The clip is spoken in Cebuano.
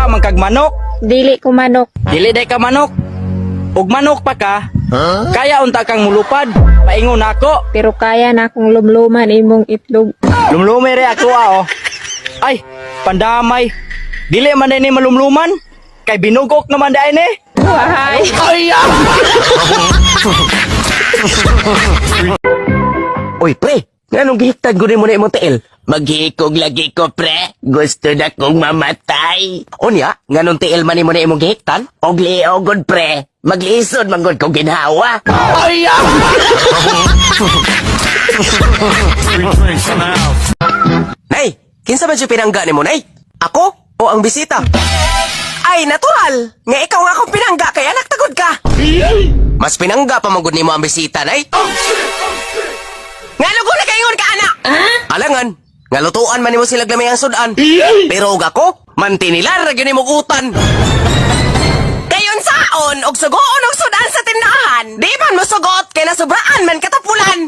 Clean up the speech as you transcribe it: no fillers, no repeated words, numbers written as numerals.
Mukha man kag manok. Dili ko manok. Dili day ka manok. Ug manok pa ka. Kaya unta kang mulupad. Paingon nako. Pero kaya na akong lumluman imong itlog. Lumlumi re ako ah, oh. Ay, pandamay. Dili man day ni malumluman. Kay binugok naman day ni. Wahay! Uy, pre, nganong gihiktad gud mo na imong tiil? Maghikog lagi ko, pre. Gusto na kong mamatay. Unya, nganong tiil man nimo na imong gihiktan? Og liogod, pre. Maglisod man gud kong ginhawa. Ay! Nay, kinsa man siya pinangga nimo, Nay? Ako o ang bisita? Ay, natural! Nga ikaw nga akong pinangga kay anak tagod ka. Mas pinangga pa man gud nimo ang bisita, Nay. Nga lugo na kaingon ka, anak! Alangan, nga lutuan man nimo sila gamay ang sudan. Pero og ako, mantinilar ra gyud nimo utan. Kayon saon og sugoon og sudan sa tindahan. Di man mo sugot kay nasubraan man katapulan.